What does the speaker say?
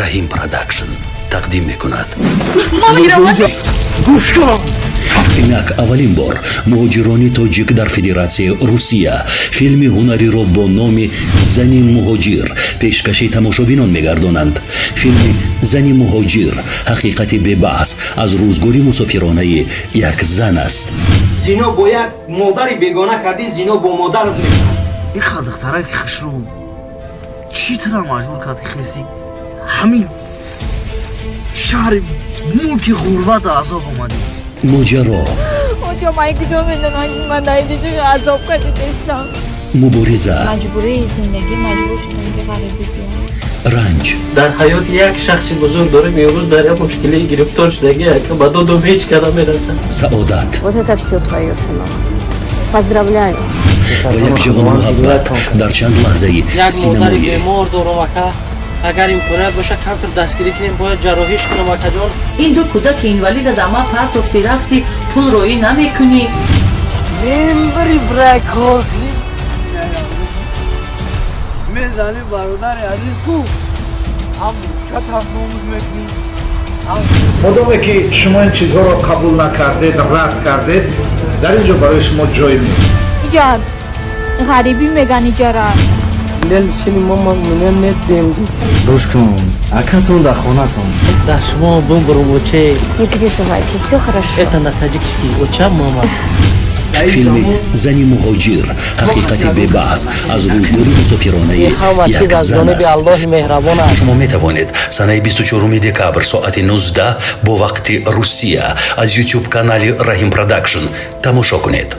Раҳим Продакшн тақдим мекунад. Гӯш кун. Инак, аввалин бор муҳоҷирони тоҷик дар Федератсияи Русия филми ҳунариро бо номи «Зани муҳоҷир» пешкаши тамошобинон мегардонанд. Филми «Зани муҳоҷир» ҳақиқати бебаҳс аз рӯзгори мусофиронаи як зан аст. Зино бо як модари бегона кардӣ, зино бо модарат мекунад. Ин духтараки хушрӯ чӣ тура маҷбур кард, ки хеси ҳамин шаҳри мулки ғурбату азоб омадӣ? Моҷаро. Оҷо, ман куҷо медонам, ки ман дар инҷо чӣ азоб кашидастам? Мубориза. Маҷбурии зиндагӣ маҷбур шудам, ки ғарибӣ биём. Ранҷ. Дар ҳаёт як шахси бузург дорем, имрӯз дар як мушкилӣ гирифтор шудагӣ, ака, ба додум ҳеҷ када мерасад. Саодат. Вот это все твое, сынок. Поздравляю. Ва як ҷаҳон муҳаббат дар чанд лаҳзаи Як модари синамоӣ. бемор дорам, ака, агар имконият боша, камтар дастгирӣ кунем, бояд ҷарроҳиш кунам, акаҷон. Ин ду кӯдаки инвалида дар ман партофти, рафти, пул роӣ намекунӣ. Мембари брай кор кунӣ, мезани, бародари азиз, ку ҳам чатам номуз мекунӣ. Модоме ки шумо ин чизҳоро қабул накардед, рад кардед, дар ин ҷо барои шумо ҷой нест. Иҷа ғарибӣ меган иҷара. Гӯш кун, акатон дар хонатон. Дар шумо бумбурум, оче. Не переживайте, все хорошо. Это на таджикский оча, мама. Филми «Зани муҳоҷир» ҳақиқати бебаҳс аз рӯзгори мусофиронаи Ҳама як чиз аз зан ҷониби аст. Аллоҳи меҳрабон аст. Шумо метавонед санаи 24 декабр соати 19 бо вақти Русия аз YouTube канали Раҳим Продакшн тамошо кунед.